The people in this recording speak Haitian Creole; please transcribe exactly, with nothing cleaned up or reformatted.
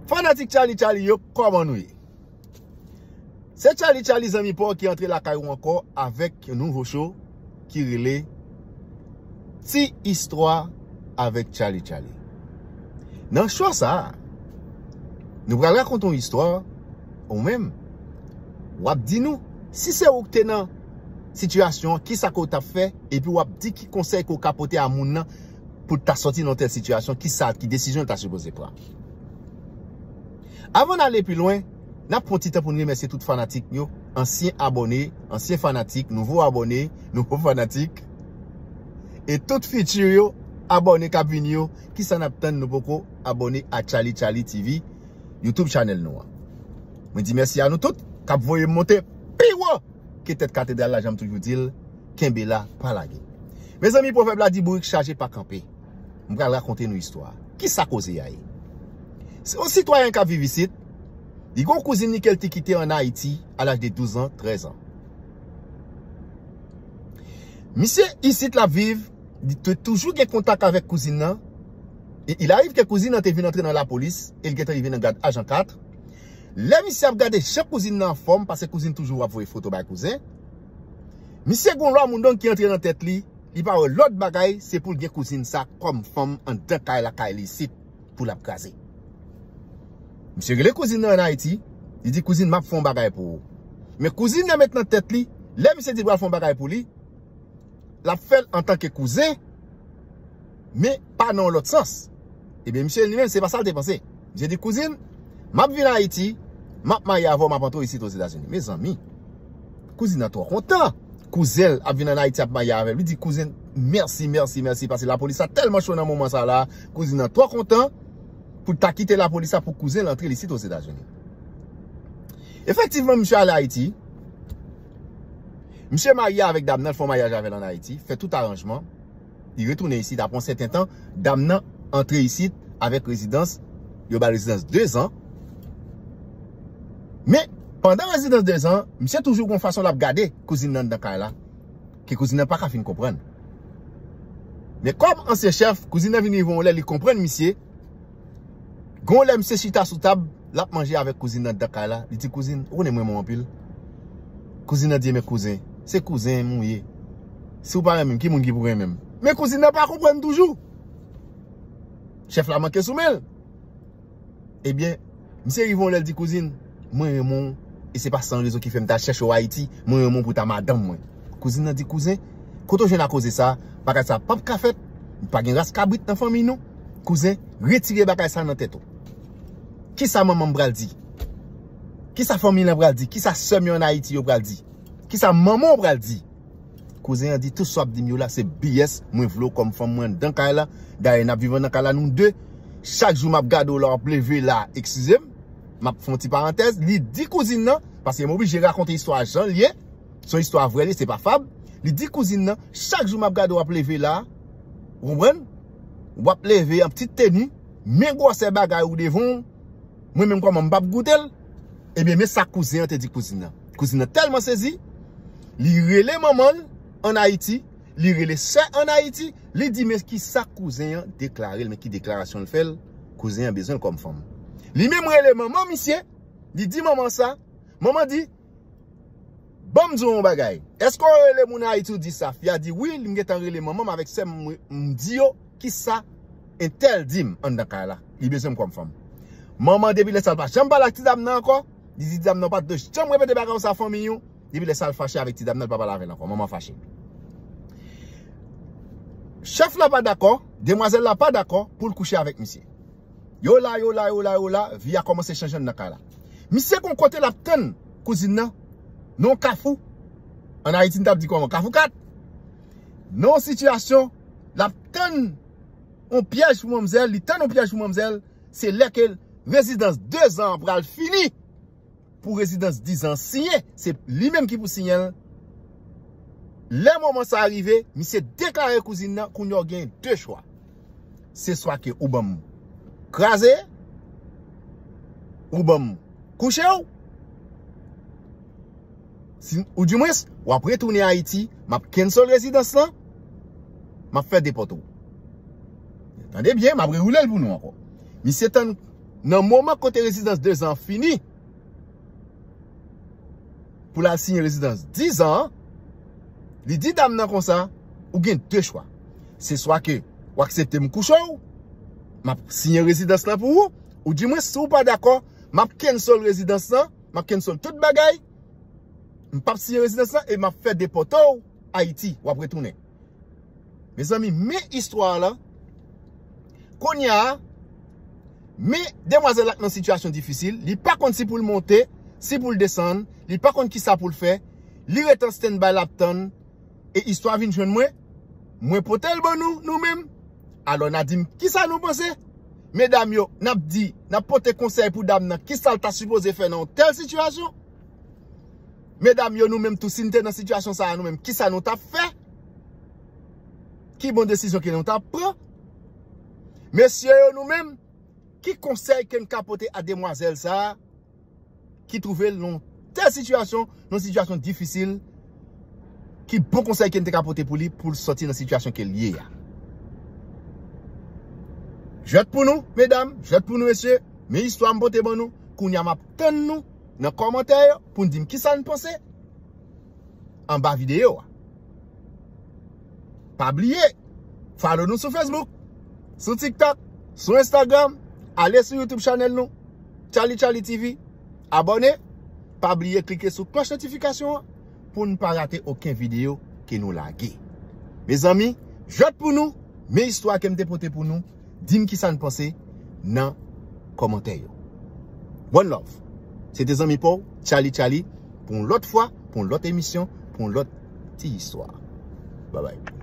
Fanatik Charly Charly yo, kòman nou ye? Se Charly Charly, zanmi pa w, ki antre lakay ou ankò avèk yon nouvo show ki rele Ti Istwa avèk Charly Charly. Nan show sa a, nou pral rakonte yon istwa, ou menm, w ap di nou, si se ou ki te nan sitiyasyon an, kisa ke w t ap fè, epi w ap di ki konsèy ke w ka pote a moun nan pou l ta sòti nan tèl sitiyasyon, kisa, ki desizyon l ta sipoze pran. Avan n ale pi lwen, n ap pran ti tan pou n remèsye tout fanatik yo, ansyen abòne, ansyen fanatik, nouvo abòne, nouvo fanatik, e tout fiti yo, abòne k ap vini yo, kisa n ap tann, nou poko abòne a Charly Charly T V, YouTube channel nou an. Mwen di mèsi a nou tout k ap voye m monte pi wo ke tèt katedral la, jan m toujou di l, kenbe la, pa lage. Mezanmi, pwovèb la di bourik chaje pa kanpe. M pral rakonte nou istwa. Kisa koze a ye? Se yon sitwayen k ap viv isit. Li gen yon kouzin li ke l te kite ann Ayiti a laj de douz an, trèz an. Misye isit l ap viv, li te toujou gen kontak avèk kouzin nan. E il arive ke kouzin nan te vin antre nan lapolis, e l gentan rive nan gad ajan kat. Lè misye ap gade jan kouzin nan anfòm, paske kouzin toujou ap voye foto bay kouzen, misye gen yon lwa moudong ki antre nan tèt li, li pa wè lòt bagay, se pou l gen kouzin sa kòm fanm anndan kay la, kay li isit, pou l ap kraze. Misye rele kouzin nan ann Ayiti, li di, "Kouzin, m ap fè yon bagay pou ou." Men kouzin nan met nan tèt li, lè misye di l pral fè yon bagay pou li, l ap fè l antanke kouzen, men pa nan yon lòt sans. Ebyen, misye li menm, se pa sa l te panse. Misye di, "Kouzin, m ap vin Ayiti, m ap marye avè w, m ap antre w isit Ozetazini." Mezanmi, kouzin nan twò kontan. Kouzen l ap vin ann Ayiti, ap marye avè l. Li di, "Kouzen, mèsi, mèsi, mèsi," paske lapolis la tèlman cho nan moman sa la, kouzin nan twò kontan pou l ta kite lapolis la pou kouzen l antre l isit Ozetazini. Efektivman, misye ale Ayiti. Misye marye avèk dam nan, l fè yon maryaj avè l ann Ayiti, fè tout aranjman. Li retounen isit apre yon sèten tan, dam nan antre isit avèk rezidans, yo ba l rezidans de zan. Men, pandan rezidans de zan, misye toujou gen yon fason l ap gade kouzin nan anndan kay la, ke kouzin nan pa ka fin konprann. Men kòm ansyen chèf, kouzin nan vin rive yon lè, li konprann misye, gen yon lè misye chita sou tab, l ap manje avèk kouzin nan anndan kay la. Li di, "Kouzin, ou konnen m renmen w anpil." Kouzin nan di, "Men kouzen, se kouzen m ou ye. Si w pa renmen m, ki moun ki pou renmen m?" Men kouzin nan pa konprann toujou. Chèf la manke sou men l. Ebyen, misye rive yon lè, l di, "Kouzin, mwen renmen w, e se pa san rezon ki fè m ta chèche w Ayiti, mwen renmen w pou ta madanm mwen." Kouzin nan di, "Kouzen, kote w jwenn ak koze sa? Bagay sa p ap ka fèt. Pa gen ras kabrit nan fanmiy nou. Kouzen, retire bagay sa nan tèt ou. Kisa manman m pral di? Kisa fanmi lan pral di? Kisa sè m yo ann Ayiti yo pral di? Kisa manman w pral di?" Kouzen an di, "Tout sa w ap di m yo la, se B S, mwen vle w kòm fanm mwen anndan kay la. Dayè, n ap viv anndan kay la nou de. Chak jou m ap gade w la, w ap leve la, eskize m, m ap fè yon ti parantèz." Li di kouzin nan, paske m oblije rakonte istwa a jan l ye, se yon istwa vrè li, se pa fab. Li di kouzin nan, "Chak jou m ap gade w ap leve la, ou konprann? W ap leve an pitit teni, men gwosè bagay ou devan w, mwen menm kòman m p ap goute l?" Ebyen, men sa kouzen an te di kouzin nan. Kouzin nan tèlman sezi, li rele manman l ann Ayiti, li rele sè ann Ayiti, li di, "Men ki sa kouzen an deklare l, men ki deklarasyon l fè l, kouzen an bezwen l kòm fanm." Li menm rele manman misye, li di manman sa, manman di, "Ban m di w yon bagay. Èske w rele moun Ayiti ou di sa?" Fi a di, "Wi, m gentan rele manman m avèk sè m, m di yo kisa entèl di m anndan kay la. Li bezwen m kòm fanm." Manman, depi lè sa, l pa janm pale ak ti dam nan ankò. Li di ti dam nan pa t dwe janm repete bagay sa fanmi yo. Depi lè sa, l fache avèk ti dam nan, l pa pale avè l ankò. Manman fache. Chèf la pa dakò, demwazèl la pa dakò pou l kouche avèk misye. Yo la, yo la, yo la, yo la, vi a kòmanse chanje anndan kay la. Misye gon kote l ap tann kouzin nan, nan yon kafou. Ann Ayiti, n t ap di kòman? Kafou kat. Nan yon sitiyasyon, l ap tann yon pyèj pou manmzèl, li tann yon pyèj pou manmzèl, se lè ke rezidans de zan an pral fini pou rezidans diz an siyen, se li menm ki pou siyen l. Lè moman sa a rive, misye deklare kouzin nan, kounye a w gen de chwa. Se swa ke ou ban m kraze, ou ban m kouche w, si, oudimwens, w ap retounen Ayiti, m ap cancel rezidans lan, m ap fè depòte w. Tande byen, m ap rewoule l pou nou ankò. Misye tann nan moman kote rezidans dezan an fini, pou l al siyen rezidans dizan an, li di dam nan konsa, ou gen de chwa. Se swa ke w aksepte m kouche w, m ap siyen rezidans lan pou ou, ou di mwen si w pa dakò, m ap cancel rezidans lan, m ap cancel tout bagay, m p ap siyen rezidans lan e m ap fè depòte w Ayiti, w ap retounen. Mezanmi, men istwa la. Kounye a, men demwazèl la k nan sitiyasyon difisil, li pa konn si pou l monte, si pou l desann, li pa konn kisa pou l fè, li ret an stand-by, l ap tann, e istwa vin jwenn mwen, mwen pote l ban nou, nou menm. Alò, n a di m, kisa nou panse? Medam yo, n ap di, n ap pote konsèy pou dam nan, kisa l ta sipoze fè nan yon tèl sitiyasyon? Medam yo, nou menm tou, si n te nan sitiyasyon sa a, nou menm, kisa nou t ap fè? Ki bon desizyon ke nou t ap pran? Mesye yo, nou menm, ki konsèy ke n ka pote a demwazèl sa a, ki twouve l nan yon tèl sitiyasyon, nan yon sitiyasyon difisil, ki bon konsèy ke n te ka pote pou li, pou l sòti nan sitiyasyon ke l ye a? Jwèt pou nou, medam, jwèt pou nou, mesye, men istwa m pote ban nou, kounye a m ap tann nou nan kòmantè yo pou n di m kisa n panse anba videyo a. Pa bliye, follow nou sou Facebook, sou TikTok, sou Instagram, ale sou YouTube channel nou, Charlie Charlie T V, abòne, pa bliye klike sou klòch notifikasyon an pou n pa rate okenn videyo ke nou lage. Mezanmi, jwèt pou nou, men istwa ke m te pote pou nou, di m kisa n panse nan kòmantè yo. One love. Se te zanmi pa w, Charlie Charlie, pou yon lòt fwa, pou yon lòt emisyon, pou yon lòt ti istwa. Bye bye.